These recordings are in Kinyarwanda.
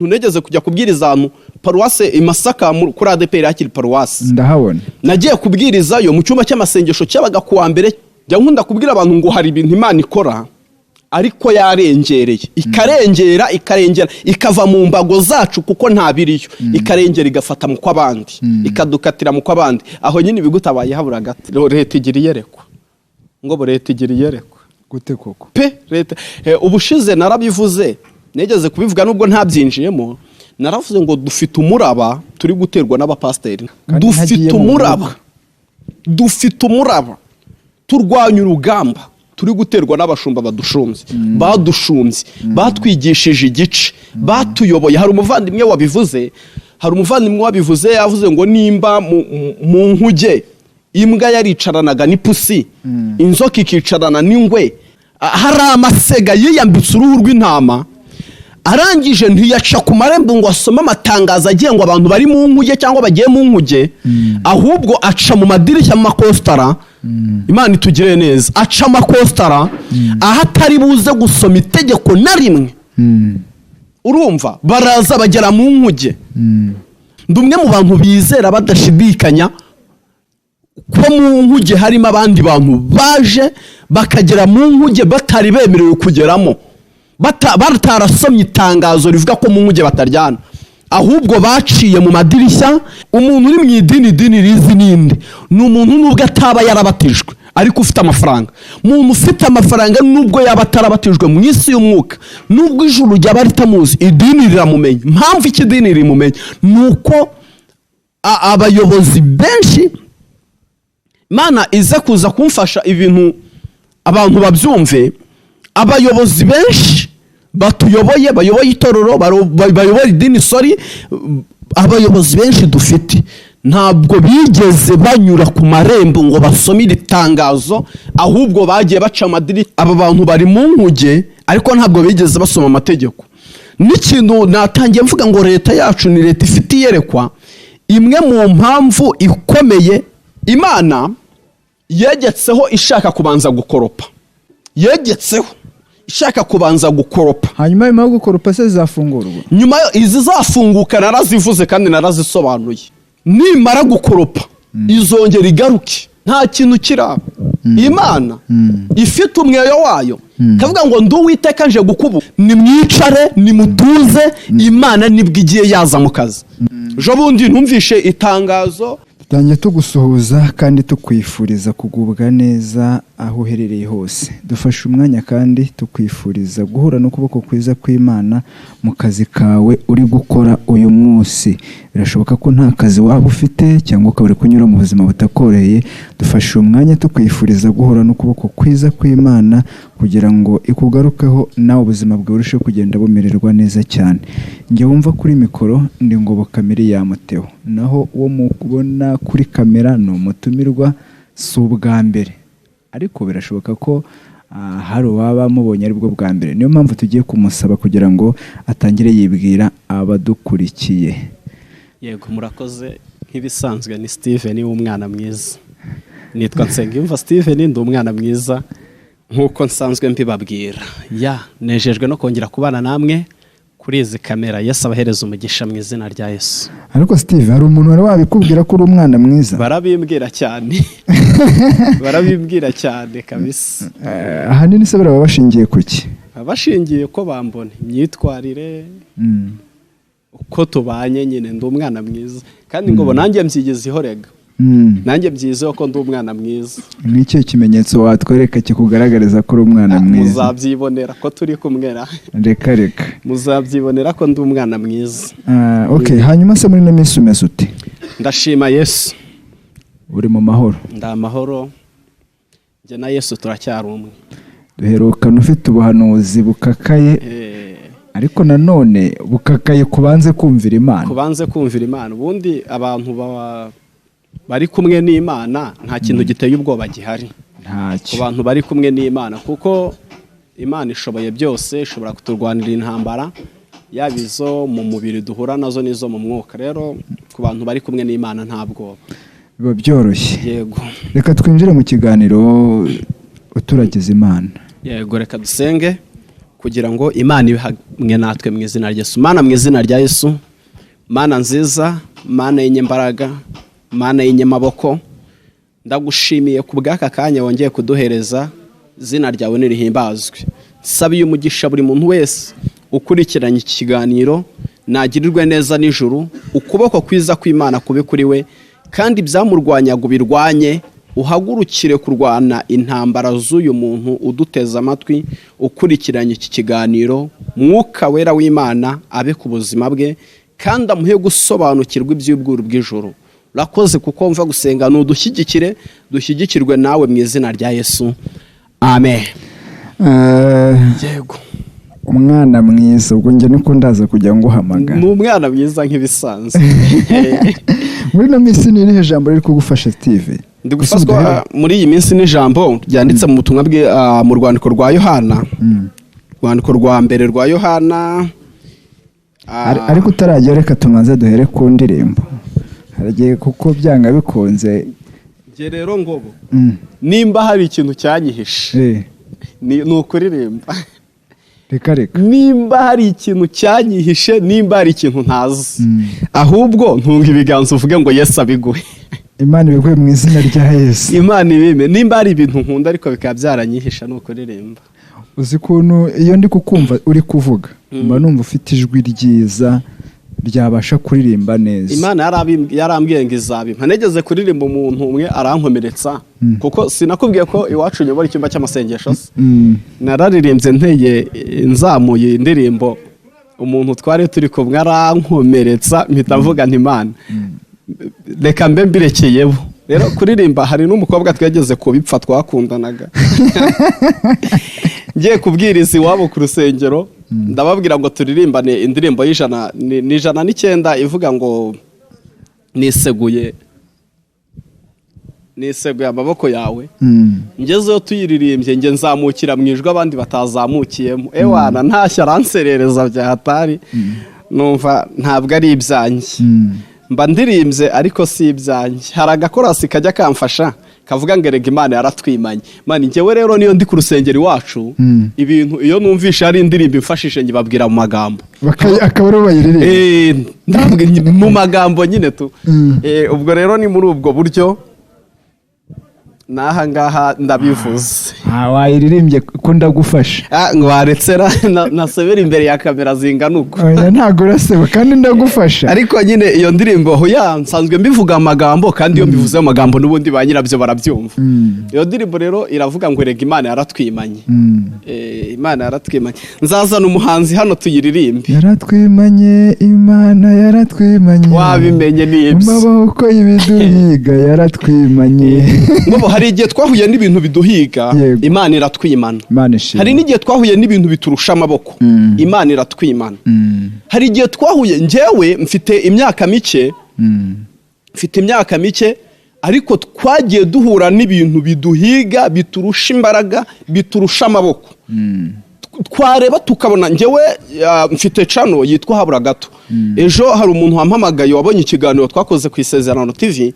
Ntegeze kujya kubwiriza ahantu paruwase i Masaka kuri ADEPR hakiri paruwase. Ndahabona. Nagiye kubwirizayo mu cyumba cy'amasengesho cyabaga kuwa mbere. Njya nkunda kubwira abantu ngo hari ibintu Imana ikora ariko yarengereye, ikarengera, ikarengera, ikava mu mbago zacu kuko nta biriyo, ikarengera igafata mu kw'abandi, ikadukatira mu kw'abandi. Aho nyine ibigutabaye habura gato. Leta igira iyerekwa, ngo bo leta igira iyerekwa. Gute koko? Pe, leta ubushize narabivuze, nigeze kubivuga nubwo ntabyinjiyemo. Naravuze ngo dufite umuraba turi guterwa n'abapasiteri. Kandi dufite ntagiye mu umuraba mwuka. Dufite umuraba turwanya urugamba turi guterwa n'abashumba badushumbye, badushumbye, batwigishije igice, batuyoboye. Hari umuvandimwe wabivuze, yavuze ngo nimba mu nkuge imbwa yaricaranaga n'ipusi, inzoka ikicarana n'ingwe, hari amasega yiyambitse uruhu rw'intama, arangije ntiyaca ku marembo ngo asome amatangazo agiye ngo abantu bari mu nkuge cyangwa bagiye mu nkuge, ahubwo aca mu madirishya, mu makositara. Imana itugire neza. Aca amakositara aho atari buze gusoma itegeko na rimwe. Urumva baraza bagera mu nkuge. Ndi umwe mu bantu bizera badashidikanya ko mu nkuge harimo abandi bantu baje bakagera mu nkuge batari bemerewe kugeramo, batarasomye itangazo rivuga ko mu nkuge bataryana, ahubwo baciye mu madirishya. Umuntu uri mu idini, idini rizi ninde? Ni umuntu nubwo ataba yarabatijwe ariko ufite amafaranga. Umuntu ufite amafaranga, nubwo yaba atarabatijwe, mu isi y'umwuka, nubwo ijuru ryaba ritamuzi, idini riramumenya. Impamvu iki idini rimumenya ni uko abayobozi benshi, Imana ize kuza kumfasha ibintu abantu babyumve, abayobozi benshi batuyoboye, bayoboye itorero, bayoboye idini, sorry, abayobozi benshi dufite ntabwo bigeze banyura ku marembo ngo basome iri tangazo, ahubwo bagiye baca amadirishya. Aba bantu bari mu nkuge ariko ntabwo bigeze basoma amategeko. N'ikintu natangiye mvuga ngo leta yacu ni leta ifite iyerekwa. Imwe mu mpamvu ikomeye, Imana yegetseho ishaka kubanza gukoropa, yegetseho ishaka kubanza gukoropa. Hanyuma nyuma yo gukoropa se zizafungurwa? Nyuma izizafunguka narazivuze kandi narazisobanuye. Nimara gukoropa izongera igaruke, nta kintu kiraba. Imana ifite umweyo wayo, ikavuga ngo ndi Uwiteka nje gukubu, nimwicare, nimutuze. Imana nibwo igiye yaza mu kazi. Ejo bundi ntumvishe itangazo. Dutangiye tugusuhuza kandi tukwifuriza kugubwa neza aho uherereye hose. Dufashe umwanya kandi tukwifuriza guhura n'ukuboko kwiza kw'Imana mu kazi kawe uri gukora uyu munsi. Birashoboka ko nta kazi waba ufite cyangwa ukaba uri kunyura mu buzima butakoroheye. Dufashe umwanya tukwifuriza guhura n'ukuboko kwiza kw'Imana kugira ngo ikugarukeho, nawe ubuzima bwawe burusheho kugenda bumererwa neza cyane. Njye wumva kuri mikoro ndi Ngoboka Miriam Theo, naho uwo mubona kuri kamera ni umutumirwa. Si ubwa mbere, ariko birashoboka ko hari uwaba amubonye aribwo bwa mbere. Niyo mpamvu tugiye kumusaba kugira ngo atangire yibwira abadukurikiye. Yego, murakoze. Nk'ibisanzwe ni Steven w'umwana mwiza. Nitwa Nsengiyumva Steven, ndi umwana mwiza nk'uko nsanzwe mbibabwira. Ya, nejejwe no kongera kubana namwe kuri izi kamera. Yesu abahereza umugisha mu izina rya Yesu. Ariko Steve, hari umuntu wari wabikubwira ko uri umwana mwiza? Barabimbwira cyane, barabimbwira cyane kabisa. Ahanini se baraba bashingiye ku ki? Bashingiye ko bambona imyitwarire, uko tubanye nyine, ndi umwana mwiza. Kandi ngo nanjye mbyigezeho rega. Nanjye byizeho ko ndi umwana mwiza. Ni ikihe kimenyetso watwereka kikugaragariza ko uri umwana mwiza? Muzabyibonera ko turi kumwe ra. Reka reka. Muzabyibonera ko ndi umwana mwiza. Ah, okay. Hanyuma se muri ino minsi umeze ute? Ndashima Yesu. Uri mu mahoro? Ndi amahoro, njye na Yesu turacyari umwe. Duherukana ufite ubuhanuzi bukakaye, ariko nanone bukakaye kubanze kumvira Imana. Kubanze kumvira Imana. Ubundi abantu bari kumwe n'Imana nta kintu giteye ubwoba gihari ku Ntacyo. bantu bari kumwe n'Imana, kuko Imana ishoboye byose, ishobora kuturwanira intambara, yaba izo mu mubiri duhura nazo n'izo mu mwuka. Rero ku bantu bari kumwe n'Imana nta bwoba. Biba byoroshye. Yego. Reka twinjire mu kiganiro uturagiza Imana. Yego, reka dusenge. Kugira ngo Imana ibe hamwe natwe mu izina rya Yesu. Mana, mu izina rya Yesu, Mana nziza, Mana y'inyembaraga, Mana y'inyamaboko, ndagushimiye ku bw'aka kanya wongeye kuduhereza. Izina ryawe nirihimbazwe. Nsabiye umugisha buri muntu wese ukurikiranye iki kiganiro, nagirirwe neza nijoro, ukuboko kwiza kw'Imana kube kuri we, kandi ibyamurwanyaga ubirwanye, uhagurukire kurwana intambara z'uyu muntu uduteze amatwi, ukurikiranye iki kiganiro. Mwuka Wera w'Imana abe ku buzima bwe kandi amuhe gusobanukirwa iby'ubwiru bw'ijoro. Urakoze kuko mva gusenga, nudushyigikire, dushyigikirwe nawe, mu izina rya Yesu, amen. Yego. Umwana mwiza, ubwo njye niko ndaza kujya nguhamagara. Ni umwana mwiza nk'ibisanzwe. Muri ino minsi ni irihe jambo riri kugufasha, Steve? Ndi gufashwa muri iyi minsi n'ijambo ryanditse mu butumwa bwe, mu rwandiko rwa Yohana, urwandiko rwa mbere rwa Yohana. Ariko utarajya, reka tubanze duhere ku ndirimbo. Hari igihe kuko byanga bikunze. Njye rero ngobo, nimba hari ikintu cyanyihishe, ni ukuririmba. Reka reka. Nimba hari ikintu cyanyihishe, nimba hari ikintu ntazi, ahubwo ntunga ibiganza uvuge ngo Yesu abiguhe. Imana ibiguhe mu izina rya Yesu. Imana ibime. Nimba hari ibintu nkunda ariko bikaba byaranyihisha, ni ukuririmba. Uzi ukuntu iyo ndi kukumva uri kuvuga, mba numva ufite ijwi ryiza ryabasha kuririmba neza. Imana yarambwiye ngo izabimpa. Nigeze kuririmba, umuntu umwe arankomeretsa, kuko sinakubwiye ko iwacu nyobora icyumba cy'amasengesho se? Nararirimbye nteye nzamuye indirimbo, umuntu twari turi kumwe arankomeretsa, mpita mvuga nti: "Imana, reka mbe mbirekeyeho." Rero kuririmba, hari n'umukobwa twegeze kubipfa twakundanaga, ngiye kubwiriza iwabo ku rusengero, ndababwira ngo turirimbane indirimbo y'ijana ni 109 ivuga ngo "Niseguye, niseguye amaboko yawe". Ngezeyo tuyiririmbye, nge nzamukira mu ijwi abandi batazamukiyemo. Ewana, ntashya aranserereza bya hatari, numva ntabwo ari ibyanjye. Mba ndirimbye ariko si ibyanjye. Hari agakorasi kajya kamfasha kavuga ngo "Erega Imana yaratwimanye." Mani njyewe rero niyo ndi ku rusengero iwacu, ibintu iyo numvishe ari indirimbo imfashije, nyibabwira mu magambo. Akaba aribo bayiririmba. Ndababwira mu magambo nyine tu. Ubwo rero ni muri ubwo buryo n'aha ngaha ndabivuze. Ah, wayiririmbye ko ndagufasha. Ah, ngo waretse nasebera imbere ya kamera zingana uko? Oya, ntabwo uraseba kandi ndagufasha. Ariko nyine iyo ndirimbo, hoya, nsanzwe mbivuga amagambo, kandi iyo mbivuze amagambo n'ubundi ba nyirabyo barabyumva. Iyo ndirimbo rero iravuga ngo "Erega Imana yaratwimanye". Imana yaratwimanye. Nzazana umuhanzi hano tuyiririmbe. Yaratwimanye, Imana yaratwimanye. Wabimenye, ni mu ibyo. maboko y'ibiduhiga yaratwimanye. Ngo hari igihe twahuye n'ibintu biduhiga, Imana iratwimana. Imana ishimwe. Hari n'igihe twahuye n'ibintu biturusha amaboko, Imana iratwimana. Hari igihe twahuye, njyewe mfite imyaka mike, mfite imyaka mike, ariko twagiye duhura n'ibintu biduhiga, biturusha imbaraga, biturusha amaboko. Twareba tukabona, njyewe mfite channel yitwa Habura Gato. Ejo hari umuntu wampamagaye wabonye ikiganiro twakoze ku Isezerano TV,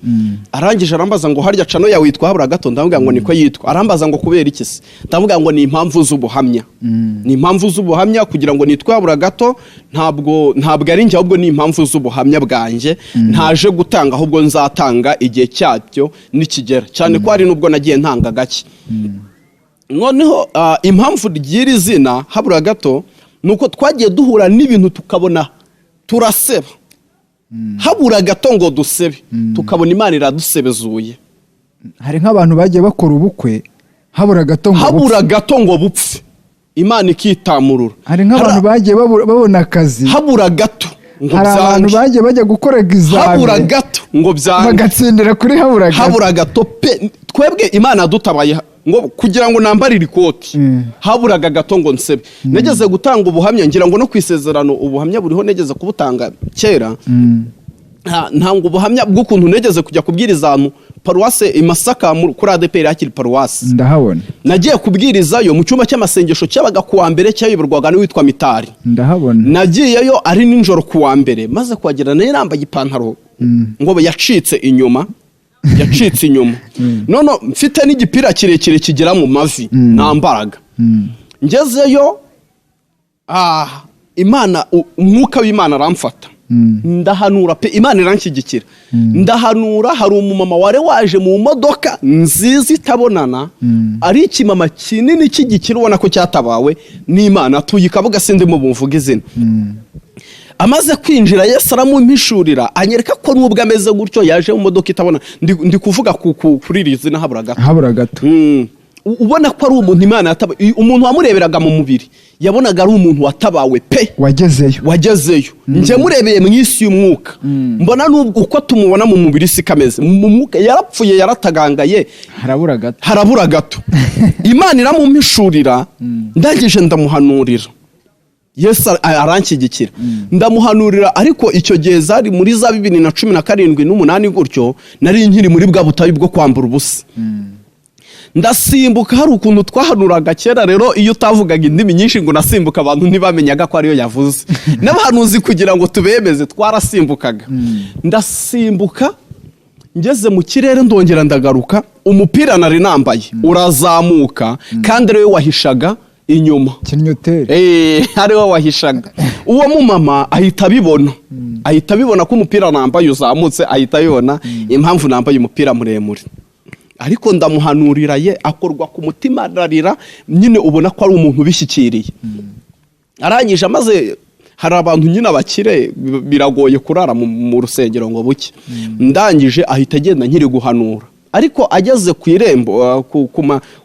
arangije arambaza ngo: "Harya channel yawe yitwa Habura Gato?" Ndavuga ngo: "Niko yitwa." Arambaza ngo: "Kubera iki se?" Ndavuga ngo: "Ni impamvu z'ubuhamya, ni impamvu z'ubuhamya kugira ngo nitwe Habura Gato. Ntabwo ari njye, ahubwo ni impamvu z'ubuhamya bwanjye ntaje gutanga, ahubwo nzatanga igihe cyabyo nikigera, cyane ko hari n'ubwo nagiye ntanga gake." Noneho impamvu ry'iri zina Habura Gato ni uko twagiye duhura n'ibintu tukabona turaseba, habura gato ngo dusebe, tukabona Imana iradusebezuye. Hari nk'abantu bagiye bakora ubukwe habura gato ngo bupfe. Habura gato ngo bupfe, Imana ikitamurura. Hari nk'abantu bagiye babona akazi Habura gato ngo hari abantu byange. bagiye bajya gukora Habura egizame gato ngo byange. bagatsindira kuri habura gato. Habura gato pe. Twebwe Imana yadutabaye ngo kugira ngo nambarire ikoti, haburaga gato ngo nsebe. Nageze gutanga ubuhamya, ngira ngo no ku Isezerano ubuhamya buriho, nageze kubutanga kera. Ntanga ubuhamya bw'ukuntu nageze kujya kubwiriza ahantu paruwase i Masaka, kuri ADEPR hakiri paruwasi. Ndahabona. Nagiye kubwirizayo mu cyumba cy'amasengesho cyabaga ku wa mbere, cyayoborwaga n'uwitwa Mitari. Ndahabona. Nagiyeyo ari nijoro ku wa mbere, maze kuhagera nari nambaye ipantaro ngo yacitse inyuma, yacitse inyuma, none mfite n'igipira kirekire kigera mu mavi nambaraga. Ngezeyo Imana, umwuka w'Imana aramfata, ndahanura pe, Imana iranshyigikira, ndahanura. Hari umumama wari waje mu modoka nziza itabonana, ari ikimama kinini cy'igikira, ubona ko cyatabawe n'Imana, atuye i Kabuga, sindimo bumvuga izina. Amaze kwinjira, Yesu aramumpishurira, anyereka ko nubwo ameze gutyo yaje mu modoka itabona. Ndi kuvuga kuri iri zina habura gato. Habura gato. Ubona ko ari umuntu Imana yatabaye. Umuntu wamureberaga mu mubiri yabonaga ari umuntu watabawe pe. Wagezeyo. Wagezeyo. Njye murebeye mu isi y'umwuka, mbona nubwo uko tumubona mu mubiri si kameze mu mwuka, yarapfuye, yaratagangaye. Harabura gato. Harabura gato. Imana iramumpishurira, ndangije ndamuhanurira. Yesu aranshyigikira, ndamuhanurira. Ariko icyo gihe zari muri za 2017 n'umunani gutyo, nari nkiri muri bwa butayu bwo kwambura ubusa. Ndasimbuka. Hari ukuntu twahanuraga kera rero, iyo utavugaga indimi nyinshi ngo unasimbuka, abantu ntibamenyaga ko ariyo yavuze. N'abahanuzi kugira ngo tubemeze twarasimbukaga. Ndasimbuka, ngeze mu kirere ndongera ndagaruka, umupira nari nambaye urazamuka, kandi ariwe wahishaga inyuma. Kinyoteri. Ariwe wahishaga. Uwo mumama ahita abibona, ahita abibona ko umupira nambaye uzamutse, ahita abibona impamvu nambaye umupira muremure. Ariko ndamuhanurira, ye akorwa ku mutima, ararira nyine, ubona ko ari umuntu ubishyikiriye. Arangije, amaze, hari abantu nyine abakire biragoye kurara mu rusengero ngo buke. Ndangije ahita agenda nkiri guhanura, ariko ageze ku irembo,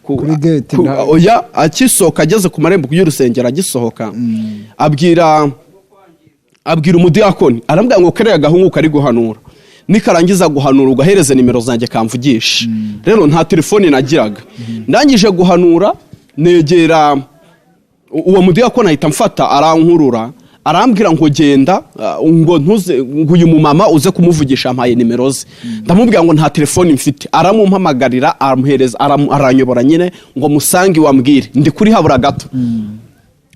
Kuri gate. Oya, akisohoka, ageze ku marembo y'urusengero, agisohoka, abwira umudiyakoni, arambwira ngo kariya gahungu kari guhanura, nikarangiza guhanura ugahereze nimero zanjye kamvugisha. Rero nta telefoni nagiraga. Ndangije guhanura, negera uwo mudiyakoni, ahita amfata arankurura, arambwira ngo genda, ngo ntuze, ngo uyu mumama uze kumuvugisha, ampaye nimero ze. Ndamubwira ngo nta telefoni mfite. Aramumpamagarira, aramuhereza, aranyobora nyine ngo musange wambwire ndi kuri habura gato.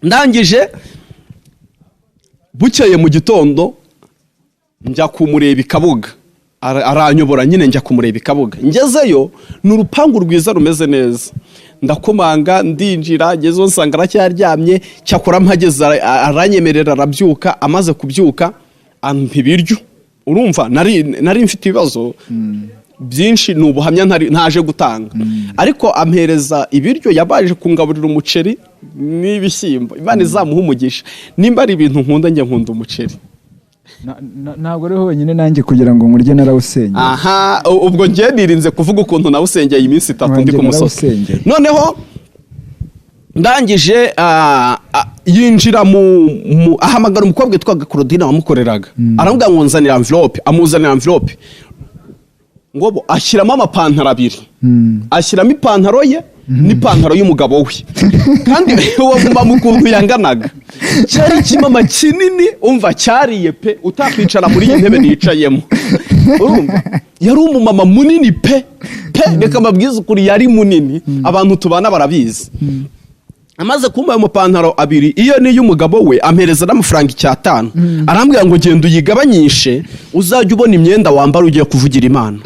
Ndangije bukeye mu gitondo njya kumureba i Kabuga. Aranyobora nyine, njya kumureba i Kabuga. Ngezeyo, ni urupangu rwiza rumeze neza, ndakomanga, ndinjira, ngezeyo nsanga aracyaryamye. Cyakora mpageze aranyemerera, arabyuka. Amaze kubyuka ampa ibiryo. Urumva nari mfite ibibazo byinshi, ni ubuhamya ntaje gutanga, ariko ampereza ibiryo, yabaje kungaburira umuceri n'ibishyimbo. Imana izamuha umugisha. Nimba ari ibintu nkunda, njye nkunda umuceri. Ntabwo ari wenyine, nanjye kugira ngo nkurye narawusengeye. Aha, ubwo njye nirinze kuvuga ukuntu nawusengeye iminsi 3 ndi Wanjye ku musozi. narawusengeye. Noneho ndangije, yinjira ahamagara umukobwa witwaga Claudine wamukoreraga, aramubwira ngo nzanira envelope. Amuzanira envelope, ngo bo ashyiramo amapantaro abiri, ashyiramo ipantaro ye n'ipantaro y'umugabo we. Kandi uwo mumama ukuntu yanganaga, cyari ikimama kinini, umva, cyariye pe, utakwicara muri iyi ntebe nicayemo. Urumva yari umumama munini pe pe. Reka mbabwize ukuri, yari munini, abantu tubana barabizi. Amaze kumpa ayo mapantaro abiri, iyo ni iy'umugabo we, ampereza n'amafaranga 5,000, arambwira ngo genda uyigabanyishe, uzajya ubona imyenda wambara ugiye kuvugira Imana.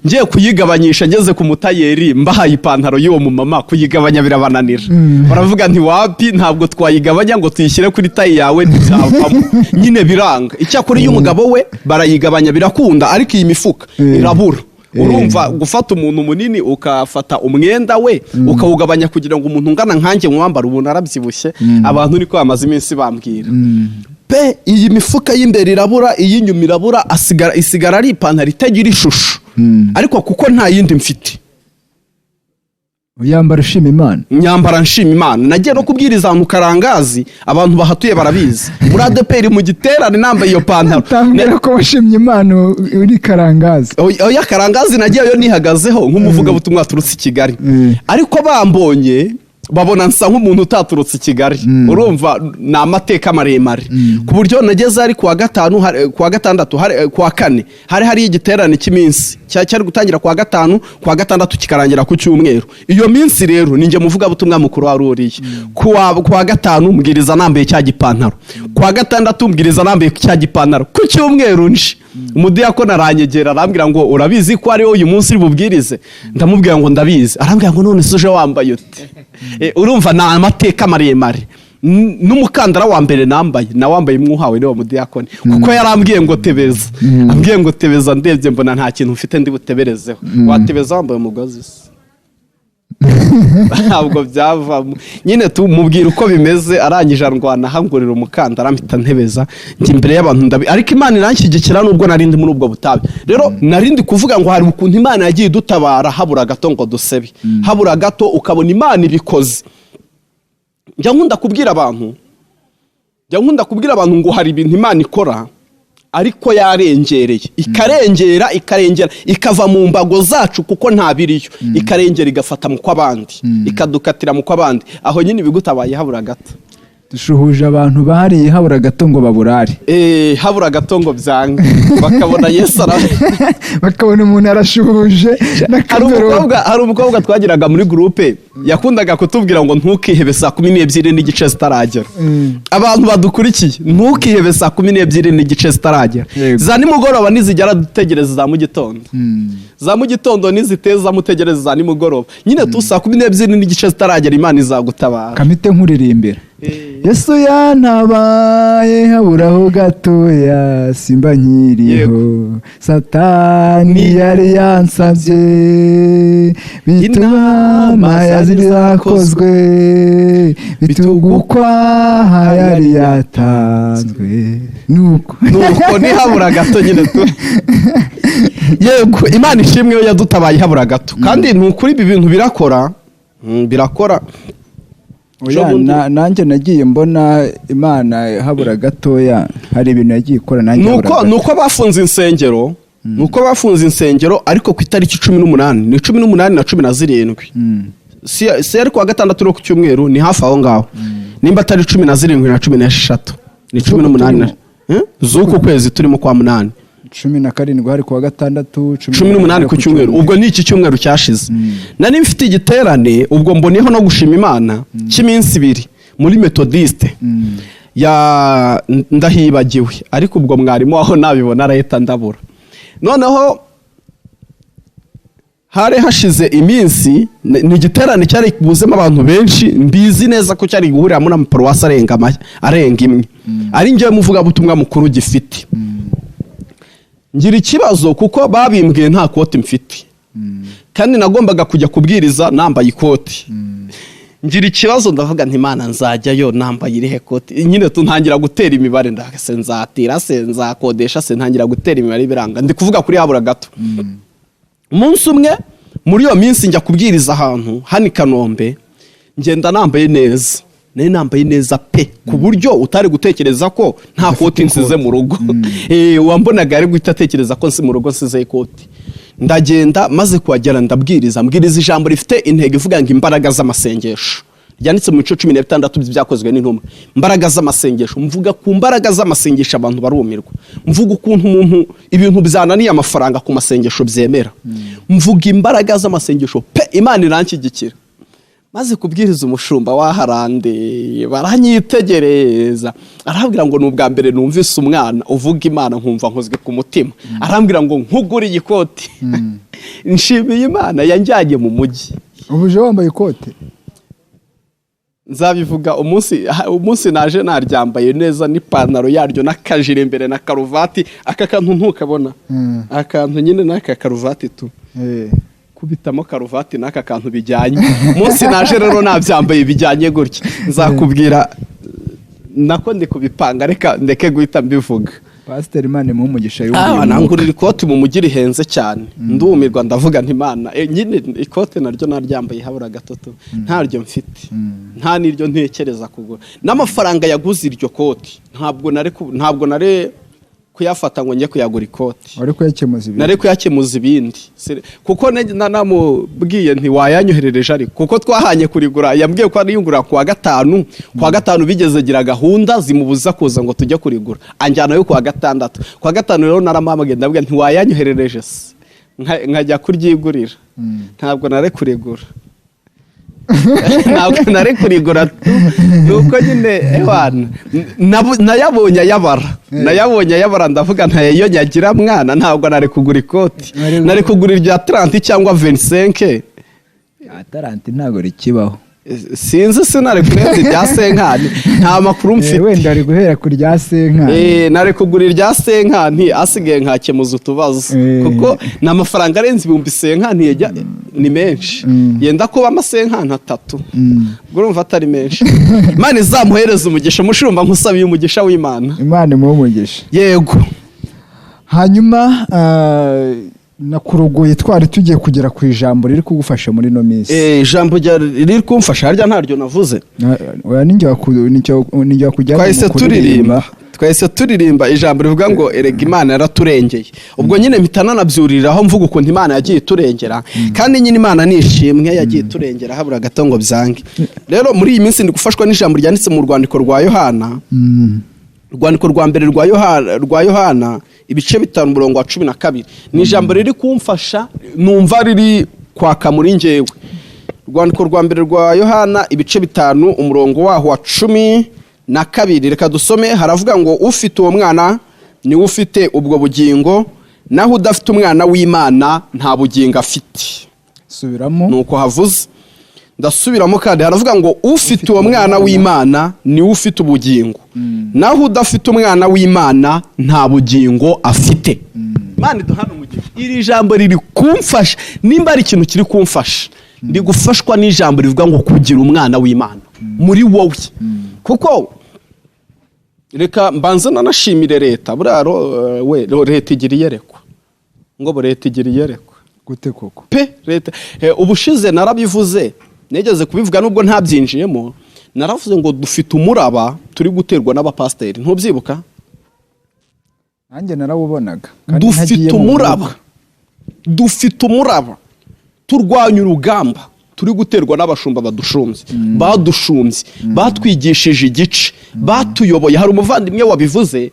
Ngiye kuyigabanyisha, ngeze ku mutayeri, mbahaye ipantaro y'uwo mumama, kuyigabanya birabananira. Baravuga nti wapi, ntabwo twayigabanya ngo tuyishyire kuri taille yawe, ntibyavamo nyine, biranga. Icyakora iy'umugabo we barayigabanya birakunda, ariko iyi mifuka irabura. Urumva gufata umuntu munini, ukafata umwenda we ukawugabanya kugira ngo umuntu ungana nkanjye mwambara, ubu narabyibushye, abantu niko bamaze iminsi bambwira pe. Iyi mifuka y'imbere irabura, iy'inyuma irabura, asigara isigara ari ipantaro itagira ishusho. Ariko kuko nta yindi mfite, Uyambara ushima Imana. Nyambara nshima Imana. Nagiye no kubwiriza ahantu Karangazi, abantu bahatuye barabizi, muri ADEPR, mu giterane, nambaye iyo pantaro. Utambwira ko washimye Imana uri Karangazi? Oya, Karangazi nagiyeyo nihagazeho nk'umuvugabutumwa waturutse i Kigali. Ariko bambonye babona nsa nk'umuntu utaturutse i Kigali. Urumva ni amateka maremare, ku buryo nageze ari kuwa gatanu, kuwa gatandatu, kuwa kane hari igiterane cy'iminsi cyari gutangira kuwa gatanu, kuwa gatandatu kikarangira ku cyumweru. Iyo minsi rero ni njye muvugabutumwa mukuru wari uriye. Kuwa gatanu mbwiriza nambaye cya gipantaro, kuwa gatandatu mbwiriza nambaye cya gipantaro, ku cyumweru nje umudiyakoni aranyegera, arambwira ngo urabizi ko ariwo uyu munsi uri bubwirize? Ndamubwira ngo ndabizi. Arambwira ngo none se uje wambaye ute? Urumva ni amateka maremare. N'umukandara wa mbere nambaye nawambaye mwuhawe niwo mudiyakoni, kuko yarambwiye ngo tebeza, ambwiye ngo tebeza, ndebye mbona nta kintu mfite ndi buteberezeho. Watebeza wambaye umugozi se? Ntabwo byavamo nyine. Tumubwira uko bimeze, arangije arwana ahangurira umukandara, mpita ntebeza, njya imbere y'abantu ndabi. Ariko Imana iranshyigikira nubwo nari ndi muri ubwo butayu. Rero nari ndi kuvuga ngo hari ukuntu Imana yagiye idutabara habura gato ngo dusebe, habura gato ukabona Imana ibikoze. Njya nkunda kubwira abantu ngo hari ibintu Imana ikora ariko yarengereye, ikarengera, ikarengera, ikava mu mbago zacu kuko nta biriyo, ikarengera igafata mu kw'abandi, ikadukatira mu kw'abandi. Aho nyine ibigutabaye habura gato. Dushuhuje abantu bariye habura gato ngo baburare. Habura gato ngo byange, bakabona Yesu ara Bakabona umuntu arashuhuje. Hari N'akaverope. Umukobwa twagiraga muri groupe, yakundaga kutubwira ngo ntukihebe 12:30 zitaragera. Abantu badukurikiye, ntukihebe 12:30 zitaragera. Za nimugoroba nizigera, dutegereza za mu gitondo. Za mu gitondo niziteza, mutegereze za nimugoroba nyine tu. 12:30 zitaragera, Imana izagutabara. Kamite nkuririmbira: Yesu yantabaye haburaho gatoya simba nkiriho, Satani yari yansabye, bituma Inama yari zakozwe, bitugukwaha yari yatanzwe, nuko Nuko ntihabura gato nyine tu. Yego, Imana ishimwe yo yadutabaye habura gato. Kandi ni ukuri, ibi bintu birakora. Birakora. Oya, nanjye nagiye mbona Imana habura gatoya, hari ibintu yagiye ikora nanjye habura Nuko gato. Nuko bafunze insengero, ariko ku itariki 18, ni 18 na 17, si ari kuwa gatandatu no ku cyumweru, ni hafi aho ngaho, nimba atari 17 na 16, ni 18 z'uku kwezi turimo kwa munani. 17 hari kuwa gatandatu. 18 ku cyumweru, ubwo ni iki cyumweru cyashize. Nari mfite igiterane, ubwo mboneyeho no gushima Imana, cy'iminsi 2 muri Methodiste ya ndahibagiwe, ariko ubwo mwarimu aho nabibona arahita ndabura. Noneho hari hashize iminsi, ni igiterane cyari buzemo abantu benshi, mbizi neza ko cyari guhuriramo n'amaparuwasi arenga imwe, ari njyewe muvugabutumwa mukuru gifite. Ngira ikibazo kuko babimbwiye nta koti mfite, kandi nagombaga kujya kubwiriza nambaye ikoti. Ngira ikibazo, ndavuga nti: "Imana, nzajyayo nambaye irihe koti?" Nyine tuntangira gutera imibare, ndavuga: "Se nzatira, se nzakodesha se?" Ntangira gutera imibare biranga. Ndi kuvuga kuri habura gato. Umunsi umwe muri iyo minsi njya kubwiriza ahantu hano i Kanombe, ngenda nambaye neza, nari nambaye neza pe, ku buryo utari gutekereza ko nta koti nsize mu rugo. Wambonaga ari guhita atekereza ko nsi mu rugo nsize ikoti. Ndagenda, maze kuhagera ndabwiriza, mbwiriza ijambo rifite intego ivuga ngo imbaraga z'amasengesho, ryanditse mu bice 16 by'Ibyakozwe n'Intumwa. Imbaraga z'amasengesho, mvuga ku mbaraga z'amasengesho, abantu barumirwa. Mvuga ukuntu umuntu ibintu byananiye amafaranga, ku masengesho byemera. Mvuga imbaraga z'amasengesho pe, Imana iranshyigikira. Maze kubwiriza, umushumba waharande baranyitegereza, arambwira ngo: "Ni ubwa mbere numvise umwana uvuga Imana nkumva nkozwe ku mutima." Arambwira ngo nkugure ikoti. Nshimiye Imana yanjyanye mu mujyi. Ubu uje wambaye ikote? Nzabivuga umunsi naje naryambaye neza, n'ipantaro yaryo n'akajire imbere na karuvati. Aka kantu ntukabona? Akantu nyine n'aka karuvati tu, kubitamo karuvati n'aka kantu bijyanye. Umunsi naje rero nabyambaye bijyanye gutya, nzakubwira. Nako ndi kubipanga, reka ndeke guhita mbivuga. Pasiteri, Imana imuhe umugisha. Nangurira ikoti mu mujyi rihenze cyane, ndumirwa, ndavuga nti: "Imana." Nyine ikote naryo naryambaye habura gatoto, ntaryo mfite, nta n'iryo ntekereza kugura. N'amafaranga yaguze iryo koti ntabwo nari kuyafata ngo njye kuyagura ikoti. Wari kuyakemuza ibintu. Nari kuyakemuza ibindi. Kuko namubwiye nti wayanyoherereje, ariko kuko twahanye kurigura, yambwiye ko ariyungura kuwa gatanu. Kuwa gatanu bigeze gira gahunda zimubuza kuza ngo tujye kurigura, anjyanayo kuwa gatandatu. Kuwa gatanu rero naramuhamagaye, ndabwira nti wayanyoherereje se nkajya kuryigurira. Ntabwo nari kurigura, ntabwo nari kurigura tu. Nuko nyine ewana nayabonye ayabara, nayabonye ayabara, ndavuga ntayo nyagira mwana, ntabwo nari kugura ikoti. Nari kugura irya 30 cyangwa 25. Taranti ntabwo rikibaho. Sinzi, sinari kurenza irya cinquante, nta makuru mfite. Wenda ari guhera ku rya cinquante. Nari kugura irya cinquante, asigaye nkakemuza utubazo, kuko ni amafaranga arenze 50,000, ni menshi, yenda kuba ama cinquante atatu. Ubwo urumva atari menshi. Imana izamuhereza umugisha. Mushumba, nkusabiye umugisha w'Imana. Imana imuhe umugisha. Yego. Hanyuma nakurogoye, twari tugiye kugera ku ijambo riri kugufasha muri ino minsi. Ijambo riri kumfasha, harya ntaryo navuze? Oya, ninjye wakujyanye Twahise mu kuririmba. turirimba, twahise turirimba ijambo rivuga ngo erega Imana yaraturengeye. Ubwo nyine mpita nanabyuriraho mvuga ukuntu Imana yagiye iturengera, kandi nyine Imana ni ishimwe, yagiye iturengera habura gato ngo byange. Rero muri iyi minsi ndi gufashwa n'ijambo ryanditse mu rwandiko rwa Yohana, urwandiko rwa mbere rwa Yohana, ibice 5, umurongo wa 12. Ni ijambo riri kumfasha, numva riri kwaka muri njyewe. Urwandiko rwa mbere rwa Yohana, ibice 5, umurongo waho wa 12. Reka dusome. Haravuga ngo: "Ufite uwo mwana niwe ufite ubwo bugingo, naho udafite umwana w'Imana nta bugingo afite." Subiramo. Nuko havuze. Ndasubiramo kandi. Haravuga ngo: "Ufite uwo mwana w'Imana niwe ufite ubugingo, naho udafite umwana w'Imana nta bugingo afite." Imana iduhana umugisha. Iri jambo riri kumfasha. Nimba ari ikintu kiri kumfasha, ndi gufashwa n'ijambo rivuga ngo kugira umwana w'Imana muri wowe. Kuko reka mbanze nanashimire leta. Buriya we leta igira iyerekwa, ngo bo leta igira iyerekwa. Gute koko? Pe, leta ubushize narabivuze, nigeze kubivuga nubwo ntabyinjiyemo. Naravuze ngo dufite umuraba turi guterwa n'abapasiteri, ntubyibuka? Nanjye narawubonaga kandi Dufite ntagiye mu umuraba, mwuka. dufite umuraba, turwanya urugamba turi guterwa n'abashumba badushumbye, badushumbye, batwigishije igice, batuyoboye. Hari umuvandimwe wabivuze,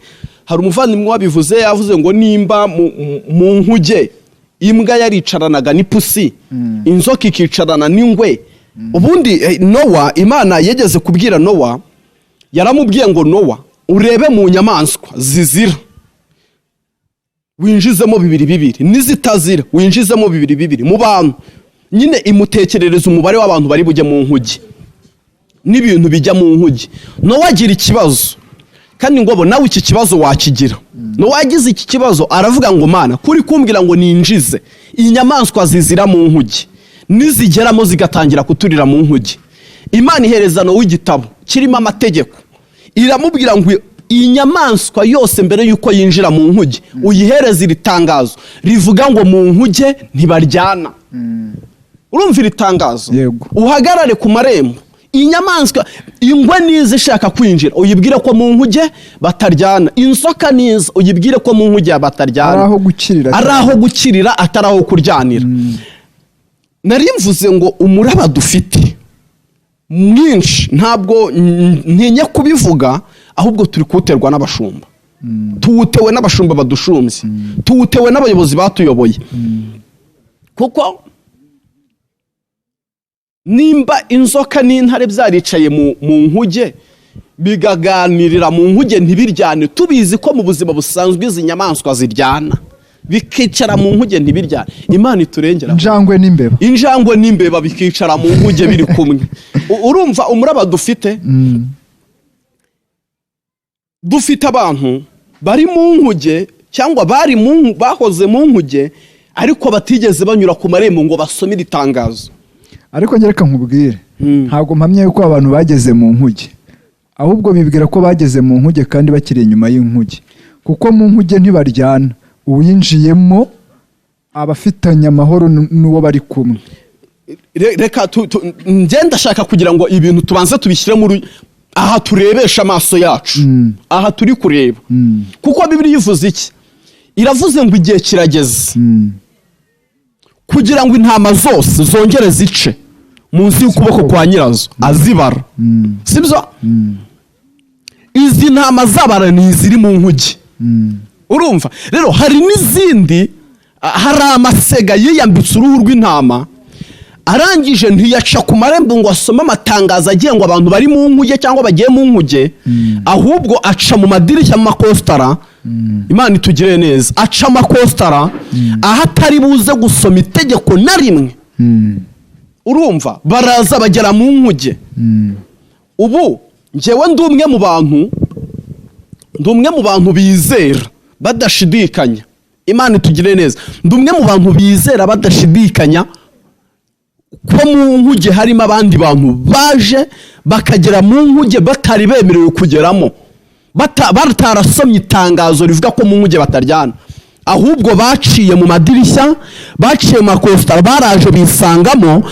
yavuze ngo nimba mu nkuge imbwa yaricaranaga n'ipusi, inzoka ikicarana n'ingwe. Ubundi Nowa, Imana yigeze kubwira Nowa, yaramubwiye ngo: "Nowa, urebe mu nyamaswa zizira winjizemo bibiri bibiri, n'izitazira winjizemo bibiri bibiri." Mu bantu nyine imutekerereza umubare w'abantu bari bujye mu nkuge n'ibintu bijya mu nkuge. Nowa agira ikibazo, kandi ngo nawe iki kibazo wakigira. Nowa agize iki kibazo, aravuga ngo: "Mana, kuri kumbwira ngo ninjize inyamaswa zizira mu nkuge, nizigeramo zigatangira kuturira mu nkuge?" Imana ihereza Nowa igitabo kirimo amategeko, iramubwira ngo: "Iyi nyamaswa yose mbere y'uko yinjira mu nkuge uyihereza iri tangazo rivuga ngo mu nkuge ntibaryana." Urumva iri tangazo? Yego. "Uhagarare ku marembo, inyamaswa ingwe niza ishaka kwinjira uyibwire ko mu nkuge bataryana, inzoka niza uyibwire ko mu nkuge bataryana." Ari aho gukirira. Ari aho gukirira, atari aho kuryanira. Nari mvuze ngo umuraba dufite mwinshi, ntabwo ntinya kubivuga, ahubwo turi kuwuterwa n'abashumba. Tuwutewe n'abashumba badushumbye, tuwutewe n'abayobozi batuyoboye. Kuko nimba inzoka n'intare byaricaye mu nkuge, bigaganirira mu nkuge ntibiryane, tubizi ko mu buzima busanzwe izi nyamaswa ziryana, bikicara mu nkuge ntibiryane, Imana iturengera. Injangwe n'imbeba. Injangwe n'imbeba bikicara mu nkuge biri kumwe. Urumva umuraba dufite? Dufite abantu bari mu nkuge cyangwa bari mu bahoze mu nkuge, ariko batigeze banyura ku marembo ngo basome iri tangazo. Ariko reka nkubwire, ntabwo mpamya yuko abantu bageze mu nkuge, ahubwo bibwira ko bageze mu nkuge kandi bakiri inyuma y'inkuge, kuko mu nkuge ntibaryana. Uwinjiyemo aba afitanye amahoro n'uwo bari kumwe. Reka njye ndashaka kugira ngo ibintu tubanze tubishyire muri aha turebesha amaso yacu, aha turi kureba. Kuko Bibiliya ivuze iki? Iravuze ngo igihe kirageze kugira ngo intama zose zongere zice munsi y'ukuboko kwa nyirazo azibara, sibyo? Izi ntama zabara ni iziri mu nkuge. Urumva rero hari n'izindi, hari amasega yiyambitse uruhu rw'intama, arangije ntiyaca ku marembo ngo asome amatangazo agiye ngo abantu bari mu nkuge cyangwa bagiye mu nkuge, ahubwo aca mu madirishya, mu makositara. Imana itugire neza. Aca amakositara aho atari buze gusoma itegeko na rimwe. Urumva baraza bagera mu nkuge. Ubu njyewe ndi umwe mu bantu, ndi umwe mu bantu bizera badashidikanya. Imana itugire neza. Ndi umwe mu bantu bizera badashidikanya ko mu nkuge harimo abandi bantu baje bakagera mu nkuge batari bemerewe kugeramo, batarasomye itangazo rivuga ko mu nkuge bataryana, ahubwo baciye mu madirishya, baciye mu makositara, baraje bisangamo.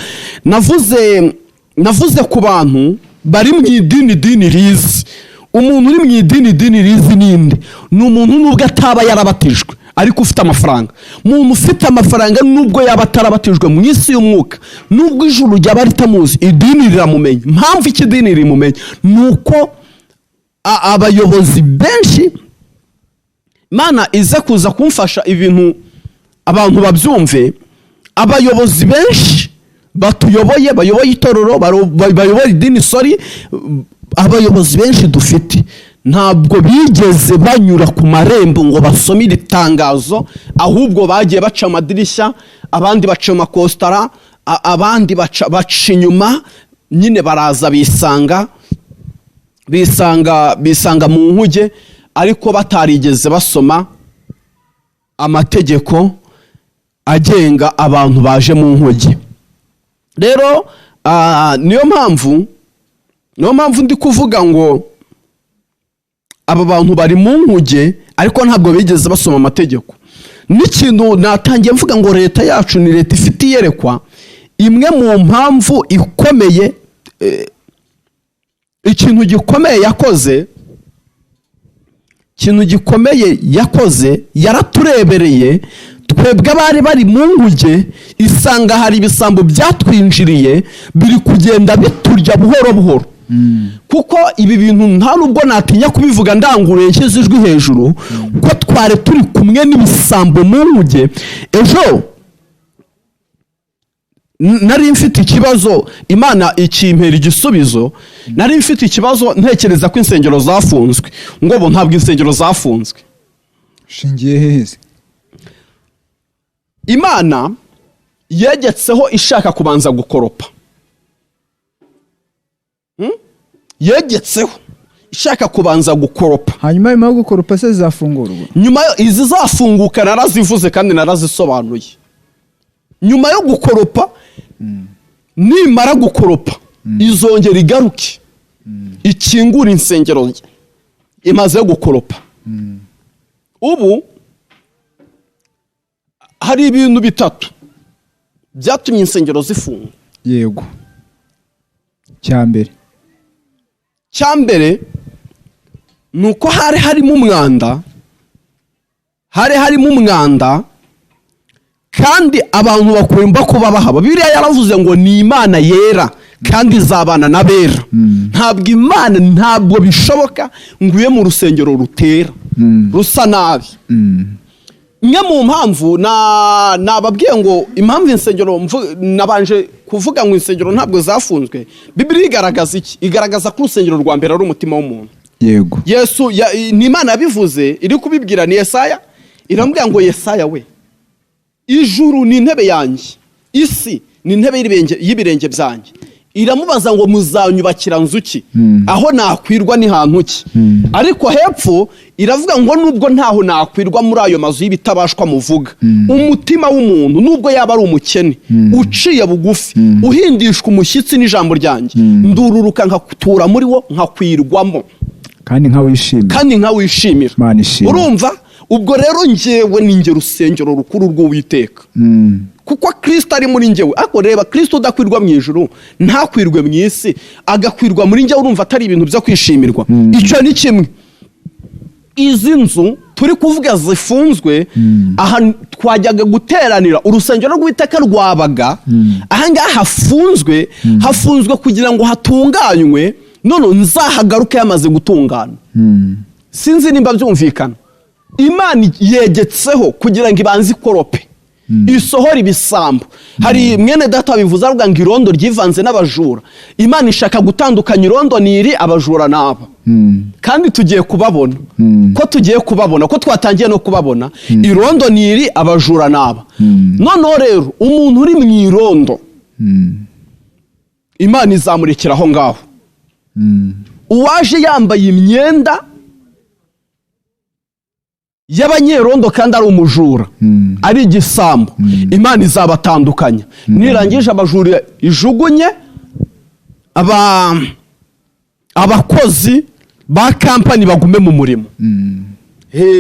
Navuze ku bantu bari mu idini, dini rizi. Umuntu uri mu idini, dini rizi ninde? Ni umuntu nubwo ataba yarabatijwe ariko ufite amafaranga. Umuntu ufite amafaranga, nubwo yaba atarabatijwe, mu isi y'umwuka, nubwo ijuru ryaba ritamuzi, idini riramumenya. Impamvu iki idini rimumenya ni uko abayobozi benshi, Imana ize kuza kumfasha ibintu abantu babyumve, abayobozi benshi batuyoboye, bayoboye itorero, bayoboye idini, sorry, abayobozi benshi dufite ntabwo bigeze banyura ku marembo ngo basome iri tangazo, ahubwo bagiye baca amadirishya, abandi baca amakositara, abandi baca inyuma nyine, baraza bisanga mu nkuge, ariko batarigeze basoma amategeko agenga abantu baje mu nkuge. Rero niyo mpamvu ndi kuvuga ngo aba bantu bari mu nkuge ariko ntabwo bigeze basoma amategeko. N'ikintu natangiye mvuga ngo leta yacu ni leta ifite iyerekwa. Imwe mu mpamvu ikomeye, ikintu gikomeye yakoze, yaraturebereye twebwe abari bari mu nkuge, isanga hari ibisambo byatwinjiriye biri kugenda biturya buhoro buhoro. Kuko ibi bintu nta nubwo natinya kubivuga ndanguruye, nshyize ijwi hejuru, ko twari turi kumwe n'ibisambo mu nkuge. Ejo nari mfite ikibazo, Imana ikimpera igisubizo. Nari mfite ikibazo ntekereza ko insengero zafunzwe, ngo bo ntabwo insengero zafunzwe. Ushingiye hehe se? Imana yegetseho ishaka kubanza gukoropa. Yegetseho ishaka kubanza gukoropa. Hanyuma nyuma yo gukoropa se zizafungurwa? Nyuma yo izizafunguka narazivuze kandi narazisobanuye. Nyuma yo gukoropa, nimara gukoropa izongera igaruke ikingura insengero imaze gukoropa. Ubu hari ibintu bitatu byatumye insengero zifunga. Yego, cya mbere? Cyambere ni uko hari harimo umwanda, hari harimo umwanda kandi abantu bakunda kuba bahaba. Bibiliya yaravuze ngo ni Imana yera kandi izabana n'abera. Ntabwo Imana, ntabwo bishoboka ngo ube mu rusengero rutera, rusa nabi. Imwe mu mpamvu nababwiye ngo impamvu insengero, nabanje kuvuga ngo insengero ntabwo zafunzwe. Bibiliya igaragaza iki? Igaragaza ko urusengero rwa mbere ari umutima w'umuntu. Yesu ni Imana yabivuze, iri kubibwira ni Yesaya, iramubwira ngo: "Yesaya we, ijuru ni intebe yanjye, isi ni intebe y'ibirenge byanjye." Iramubaza ngo: "Muzanyubakira nzu ki? Aho nakwirwa ni hantu ki?" Ariko hepfo iravuga ngo: "Nubwo ntaho nakwirwa muri ayo mazu y'ibitabashwa muvuga, umutima w'umuntu, nubwo yaba ari umukene uciye bugufi, uhindishwa umushyitsi n'ijambo ryanjye, ndururuka nkatura muri wo, nkakwirwamo." Kandi nkawishimira. Kandi nkawishimira. Imana ishimwe. Urumva ubwo rero njyewe ni njye rusengero rukuru rw'Uwiteka, kuko Kirisito ari muri njyewe. Ariko reba Kirisito udakwirwa mu ijuru, ntakwirwe mu isi, agakwirwa muri njyewe, urumva atari ibintu byo kwishimirwa? Icyo ni kimwe. Izi nzu turi kuvuga zifunzwe, aha twajyaga guteranira, urusengero rw'Uwiteka rwabaga aha ngaha. Hafunzwe, hafunzwe kugira ngo hatunganywe, none nzahagaruke yamaze gutungana. Sinzi nimba byumvikana. Imana yegetseho kugira ngo ibanze ikorope, isohore ibisambo. Hari mwene data bivuze, avuga ngo irondo ryivanze n'abajura. Imana ishaka gutandukanya irondo ni iri, abajura n'aba. Kandi tugiye kubabona, ko tugiye kubabona, ko twatangiye no kubabona. Irondo ni iri, abajura n'aba. Noneho rero umuntu uri mu irondo Imana izamurekera aho ngaho. Uwaje yambaye imyenda y'abanyerondo kandi ari umujura, ari igisambo, Imana izabatandukanya. Nirangije abajura ijugunye, abakozi ba kampani bagume mu murimo.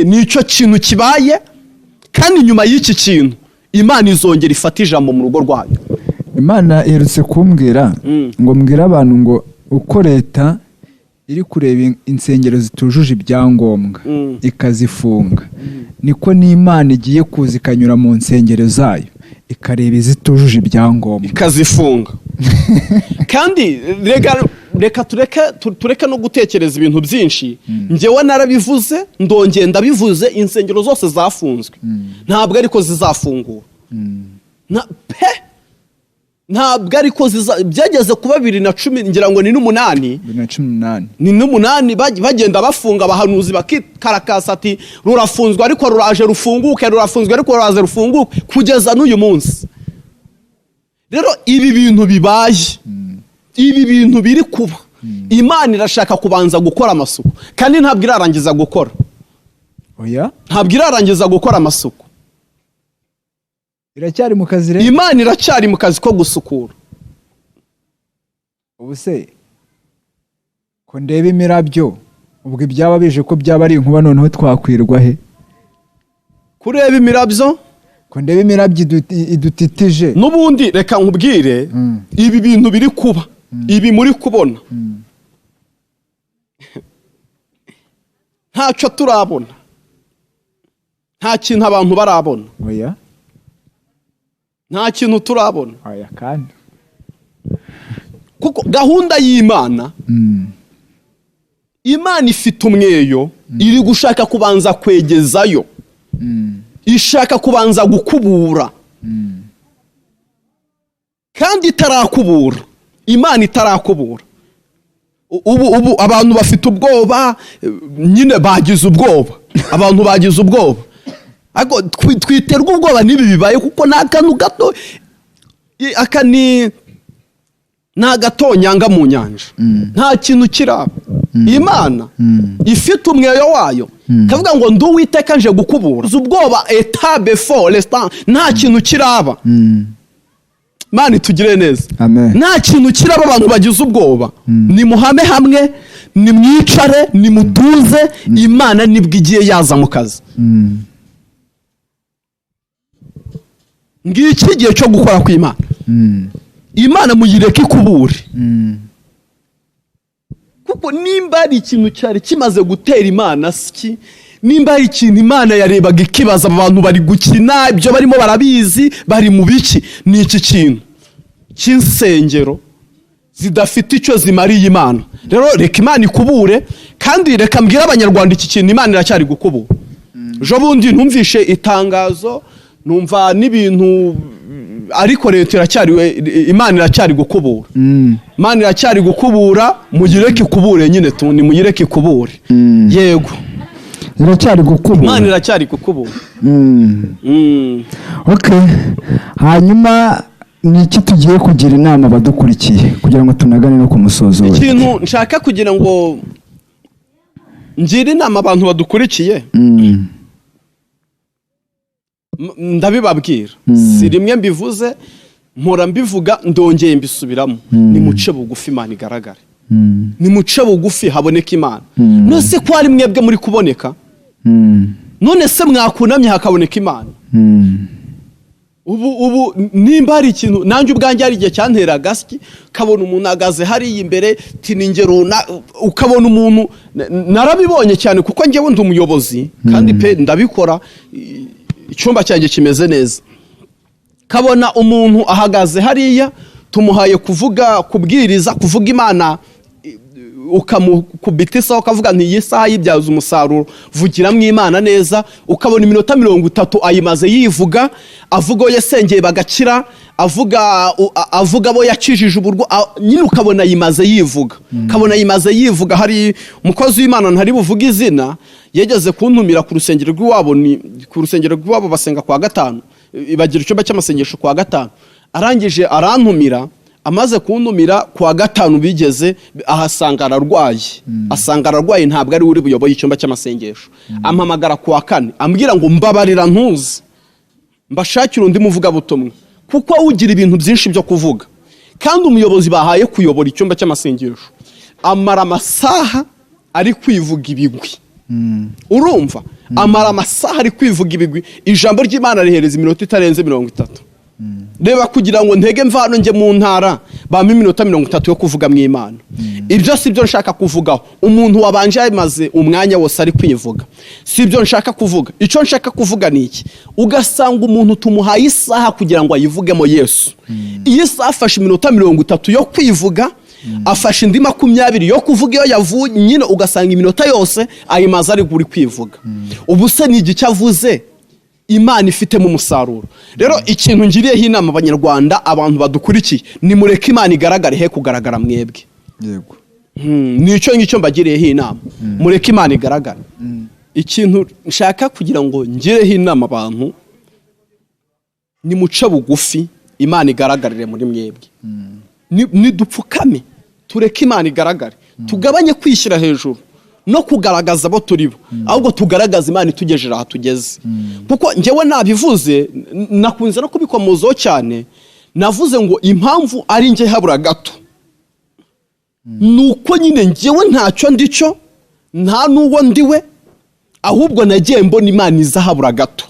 Nicyo kintu kibaye, kandi nyuma y'iki kintu Imana izongera ifate ijambo mu rugo rwayo. Imana iherutse kumbwira ngo mbwire abantu ngo uko leta iri kureba insengero zitujuje ibyangombwa ikazifunga, niko n'Imana igiye kuza ikanyura mu nsengero zayo ikareba izitujuje ibyangombwa ikazifunga. Kandi reka tureke no gutekereza ibintu byinshi. Njyewe narabivuze, ndongeye ndabivuze: insengero zose zafunzwe ntabwo ariko zizafungura pe, ntabwo ariko ziza. Byageze kuba 2010, ngira ngo ni n'umunani. 2018. Ni n'umunani, bagenda bafunga, abahanuzi bakikarakasa ati: "Rurafunzwe ariko ruraje rufunguke, rurafunzwe ariko ruraje rufunguke," kugeza n'uyu munsi. Rero ibi bintu bibaye, ibi bintu biri kuba, Imana irashaka kubanza gukora amasuku, kandi ntabwo irarangiza gukora. Oya. Ntabwo irarangiza gukora amasuku. Iracyari mu kazi rero. Imana iracyari mu kazi ko gusukura. Ubu se ko ndeba imirabyo, ubwo ibyaba bije ko byaba ari inkuba, noneho twakwirwa he? Kureba imirabyo? Ko ndeba imirabyo idutitije. N'ubundi reka nkubwire, ibi bintu biri kuba, ibi muri kubona, ntacyo turabona, nta kintu abantu barabona. Oya. Nta kintu turabona. Oya kandi. Kuko gahunda y'Imana, Imana ifite umweyo iri gushaka kubanza kwegezayo, ishaka kubanza gukubura. Kandi itarakubura, Imana itarakubura, ubu abantu bafite ubwoba, nyine bagize ubwoba, abantu bagize ubwoba. Ariko twiterwa ubwoba n'ibi bibaye, kuko ni akantu gato, aka ni agatonyanga mu nyanja. Nta kintu kiraba. Imana ifite umweyo wayo, kavuga ngo: "Ndi Uwiteka, nje gukubura." Uzi ubwoba eta before restant, nta kintu kiraba. Imana itugire neza. Amen. Nta kintu kiraba, abantu bagize ubwoba nimuhame hamwe, nimwicare, nimutuze. Imana nibwo igiye yaza mu kazi. Ngiki igihe cyo gukora kw'Imana. Imana muyireke ikubure, kuko nimba hari ikintu cyari kimaze gutera Imana siki, nimba hari ikintu Imana yarebaga ikibaza abantu bari gukina, ibyo barimo barabizi, bari mu biki, ni iki kintu cy'insengero zidafite icyo zimariye Imana. Rero reka Imana ikubure. Kandi reka mbwire Abanyarwanda iki kintu: Imana iracyari gukubura. Ejo bundi numvishe itangazo, numva n'ibintu, ariko leta iracyari, Imana iracyari gukubura. Imana iracyari gukubura, muyireke ikubure nyine tu, ni muyireke ikubure. Yego. Iracyari gukubura. Imana iracyari gukubura. Okay, hanyuma ni iki tugiye kugira inama abadukurikiye kugira ngo tunagane no ku musozo we? Ikintu nshaka kugira ngo ngire inama abantu badukurikiye, ndabibabwira, si rimwe mbivuze, mpora mbivuga, ndongeye mbisubiramo: nimuce bugufi Imana igaragare. Nimuce bugufi haboneka Imana. None se ko ari mwebwe muri kuboneka? None se mwakunamye hakaboneka Imana? Ubu nimba hari ikintu nanjye ubwanjye hari igihe cyantera agasyi, ukabona umuntu ahagaze hariya imbere tiningero, ukabona umuntu, narabibonye cyane kuko njyewe ndi umuyobozi kandi pe ndabikora, icyumba cyanjye kimeze neza, kabona umuntu ahagaze hariya, tumuhaye kuvuga, kubwiriza, kuvuga Imana, ukamukubita isaha ukavuga nti: "Iyi saha yibyaza umusaruro, vugiramo Imana neza." Ukabona iminota 30 ayimaze yivuga, avuga aho yasengeye bagakira, avuga abo yakijije uburwo, nyine ukabona yimaze yivuga, ukabona yimaze yivuga. Hari umukozi w'Imana ntari buvuge izina, yageze kuntumira ku rusengero rw'iwabo. Ni ku rusengero rw'iwabo basenga kwa gatanu, bagira icyumba cy'amasengesho kwa gatanu. Arangije arantumira. Amaze kuntumira kuwa gatanu, bigeze ahasanga ararwaye, asanga ararwaye, ntabwo ari we uri buyoboye icyumba cy'amasengesho. Ampamagara kuwa kane, ambwira ngo mbabarira, ntuze, mbashakire undi muvugabutumwa, kuko ugira ibintu byinshi byo kuvuga. Kandi umuyobozi bahaye kuyobora icyumba cy'amasengesho amara amasaha ari kwivuga ibigwi. Urumva, amara amasaha ari kwivuga ibigwi, ijambo ry'Imana rihereza iminota itarenze 30. Reba, kugira ngo ntege mvano njye mu ntara, bampa iminota 30 yo kuvuga mu Imana. Ibyo si byo nshaka kuvugaho. Umuntu wabanje yamaze umwanya wose ari kwivuga, si ibyo nshaka kuvuga. Icyo nshaka kuvuga ni iki: ugasanga umuntu tumuhaye isaha kugira ngo ayivugemo Yesu, iyi saha afashe iminota 30 yo kwivuga, afashe indi 20 yo kuvuga iyo yavuye nyine, ugasanga iminota yose ayimaze ari buri kwivuga. Ubu se ni igice avuze Imana ifitemo umusaruro? Rero ikintu ngiriyeho inama Abanyarwanda, abantu badukurikiye, nimureke Imana igaragare, he kugaragara mwebwe. Ni icyo ngicyo mbagiriyeho inama, mureke Imana igaragare. Ikintu nshaka kugira ngo ngireho inama abantu, nimuce bugufi, Imana igaragarire muri mwebwe. Nidupfukame tureke Imana igaragare, tugabanye kwishyira hejuru no kugaragaza abo turi bo, ahubwo tugaragaze Imana itugejeje aha tugeze. Kuko njyewe nabivuze, nakunze no kubikomozaho cyane, navuze ngo impamvu ari njye habura gato ni uko nyine njyewe ntacyo ndicyo, nta n'uwo ndiwe, ahubwo nagiye mbona Imana iza habura gato,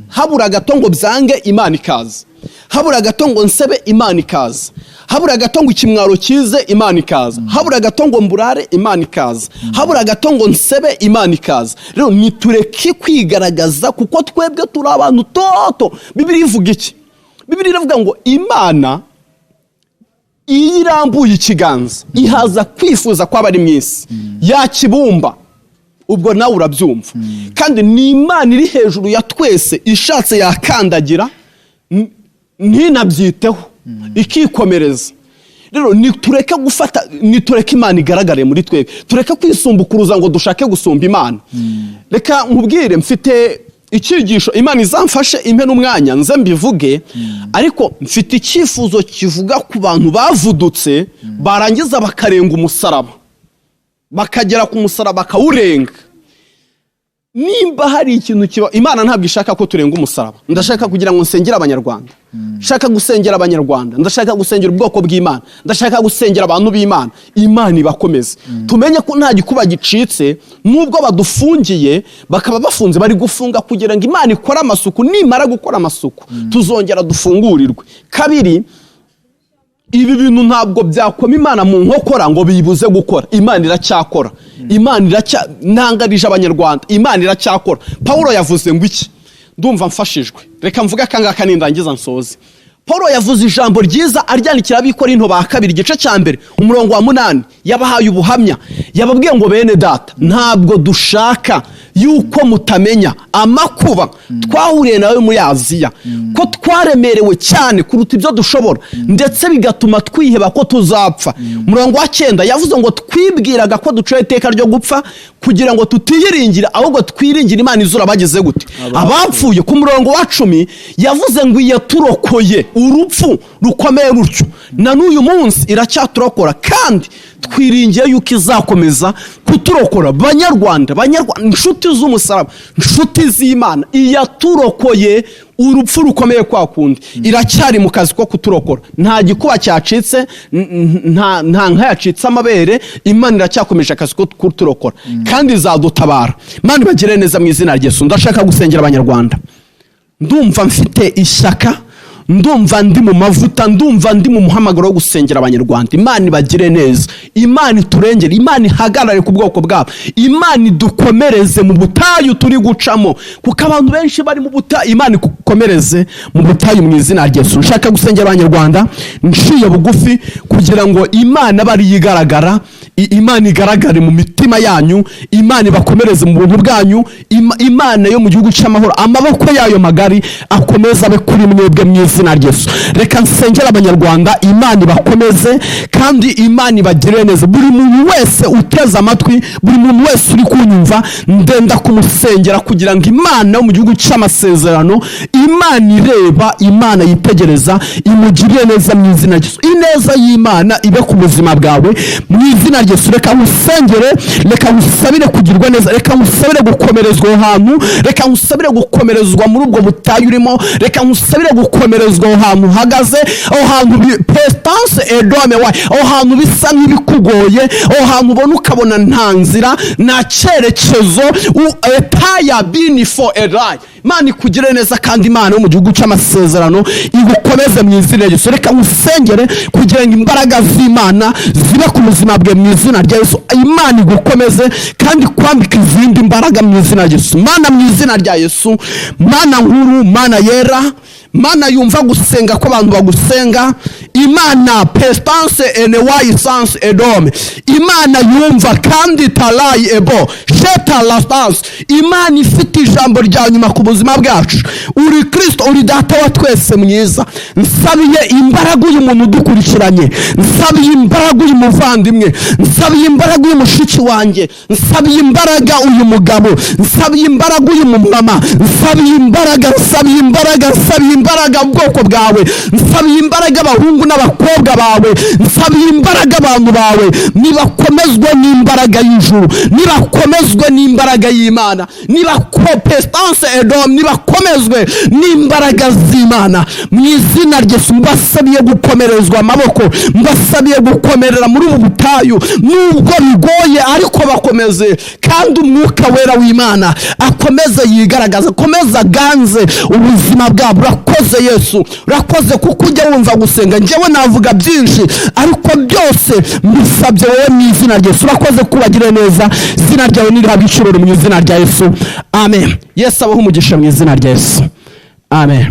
habura gato ngo byange, Imana ikaza, habura gato ngo nsebe, Imana ikaza, habura gato ngo ikimwaro kize, Imana ikaza, habura gato ngo mburare, Imana ikaza, habura gato ngo nsebe, Imana ikaza. Rero nitureke kwigaragaza, kuko twebwe turi abantu toto. Bibiliya ivuga iki? Bibiliya iravuga ngo Imana iyo irambuye ikiganza ihaza kwifuza kw'abari mu isi, yakibumba. Ubwo nawe urabyumva. Kandi ni Imana iri hejuru ya twese, ishatse yakandagira ntinabyiteho, ikikomereza. Rero nitureke gufata, nitureke Imana igaragare muri twebwe, tureke kwisumbukuruza ngo dushake gusumba Imana. Reka nkubwire, mfite icyigisho, Imana izamfashe impe n'umwanya nze mbivuge, ariko mfite icyifuzo kivuga ku bantu bavudutse, barangiza bakarenga umusaraba, bakagera ku musaraba bakawurenga. Nimba hari ikintu kiba, Imana ntabwo ishaka ko turenga umusaraba. Ndashaka kugira ngo nsengere Abanyarwanda, ndashaka gusengera Abanyarwanda, ndashaka gusengera ubwoko bw'Imana, ndashaka gusengera abantu b'Imana. Imana ibakomeze. Tumenye ko nta gikuba gicitse. Nubwo badufungiye, bakaba bafunze, bari gufunga kugira ngo Imana ikore amasuku. Nimara gukora amasuku, tuzongera dufungurirwe. Kabiri, ibi bintu ntabwo byakoma Imana mu nkokora ngo biyibuze gukora. Imana iracyakora, Imana iracya ntangarije Abanyarwanda, Imana iracyakora. Pawulo yavuze ngo iki? Ndumva mfashijwe, reka mvuge akangaka nindangiza nsoze. Paul yavuze ijambo ryiza aryandikira Abikorinto ba kabiri, igice cya mbere, umurongo wa 8. Yabahaye ubuhamya, yababwiye ngo: "Bene data, ntabwo dushaka yuko mutamenya amakuba twahuriye nawe muri Aziya, ko twaremerewe cyane kuruta ibyo dushobora, ndetse bigatuma twiheba ko tuzapfa." Umurongo wa 9 yavuze ngo: "Twibwiraga ko duciye iteka ryo gupfa, kugira ngo tutiyiringira, ahubwo twiringire Imana izura bagize gute? Abapfuye." Ku murongo wa 10 yavuze ngo: "Iyaturokoye urupfu rukomeye rutyo, na n'uyu munsi iracyaturokora, kandi twiringiye yuko izakomeza kuturokora." Banyarwanda, Banyarwanda, inshuti z'umusaraba, inshuti z'Imana, iyaturokoye urupfu rukomeye kwa kundi iracyari mu kazi ko kuturokora. Nta gikuba cyacitse, nta nka yacitse amabere. Imana iracyakomeje akazi ko kuturokora kandi izadutabara. Imana ibagire neza mu izina rya Yesu. Ndashaka gusengera Abanyarwanda. Ndumva mfite ishyaka, ndumva ndi mu mavuta, ndumva ndi mu muhamagaro wo gusengera Abanyarwanda. Imana ibagire neza, Imana iturengere, Imana ihagarare ku bwoko bwabo, Imana idukomereze mu butayu turi gucamo, kuko abantu benshi bari mu butayu. Imana ikukomereze mu butayu mu izina rya Yesu. Nshaka gusengera Abanyarwanda nciye bugufi kugira ngo Imana abe ariyo igaragara. Imana igaragare mu mitima yanyu, Imana ibakomereze mu buntu bwanyu. Imana yo mu gihugu cy'amahoro, amaboko yayo magari akomeze abe kuri mwebwe mu izina rya Yesu. Reka nsengere Abanyarwanda, Imana ibakomeze kandi Imana ibagirire neza. Buri muntu wese uteze amatwi, buri muntu wese uri kunyumva, ndenda kumusengera kugira ngo Imana yo mu gihugu cy'amasezerano, Imana ireba, Imana yitegereza, imugirire neza mu izina rya Yesu. Ineza y'Imana ibe ku buzima bwawe mu izina rya Yesu. Reka nkusengere, reka nkusabire kugirwa neza, reka nkusabire gukomerezwa aho hantu, reka nkusabire gukomerezwa muri ubwo butayu urimo, reka nkusabire gukomerezwa aho hantu uhagaze, aho hantu pesitance edome wayi, aho hantu bisa nk'ibikugoye, aho hantu ubona ukabona nta nzira, nta cyerekezo, etaya bini fo erayi. Imana ikugire neza kandi Imana yo mu gihugu cy'amasezerano igukomeze mu izina rya Yesu. Reka nkusengere kugira ngo imbaraga z'Imana zibe ku buzima bwe mu izina rya Yesu. Imana igukomeze kandi kwambika izindi mbaraga mu izina rya Yesu. Mana, mu izina rya Yesu, Mana nkuru, Mana yera, Mana yumva gusenga kw'abantu bagusenga, Imana pesitance enewayi sanse edome, Imana yumva kandi tarayi ebo sheta lastanse, Imana ifite ijambo rya nyuma ku buzima bwacu, uri Kirisito, uri Data wa twese mwiza. Nsabiye imbaraga uyu muntu udukurikiranye, nsabiye imbaraga uyu muvandimwe, nsabiye imbaraga uyu mushiki wanjye, nsabiye imbaraga uyu mugabo, nsabiye imbaraga uyu mumama, nsabiye imbaraga, nsabiye imbaraga, nsabiye imbaraga ubwoko bwawe, nsabiye imbaraga abahungu n'abakobwa bawe, nsabiye imbaraga abantu bawe. Nibakomezwe n'imbaraga y'ijuru, nibakomezwe n'imbaraga y'Imana, nibakopesitanse edom, nibakomezwe n'imbaraga z'Imana mu izina rya Yesu. Mbasabiye gukomerezwa amaboko, mbasabiye gukomerera muri ubu butayu nubwo bigoye, ariko bakomeze, kandi Umwuka Wera w'Imana akomeze yigaragaze, akomeze aganze ubuzima bwabo. Urakoze Yesu, urakoze kuko ujya wumva gusenga. Njyewe navuga byinshi, ariko byose mbisabye wowe mu izina rya Yesu. Urakoze kubagire neza, izina ryawe nirihabwe icyubahiro mu izina rya Yesu, amen. Yesu abahe umugisha mu izina rya Yesu, amen.